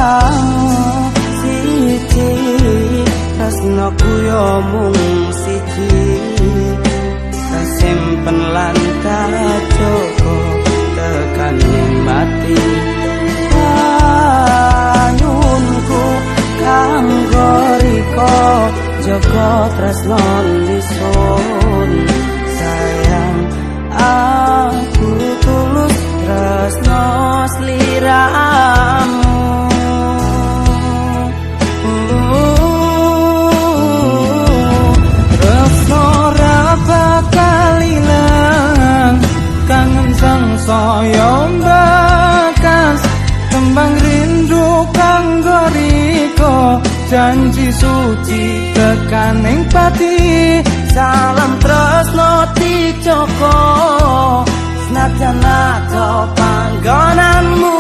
Sliramu siji, tresnoku yo mung siji, kasimpen lan kajogo tekane mati. Panyuwunku kanggo riko, jaga tresno lisun. Sayang, aku tulus tresno sliramu. Tresno ra bakal ilang, kangen sangsaya bakas. Tembang rindu kanggo riko, janji suci tekaning pati. Salam tresno dicoko, senajan adoh panggonanmu.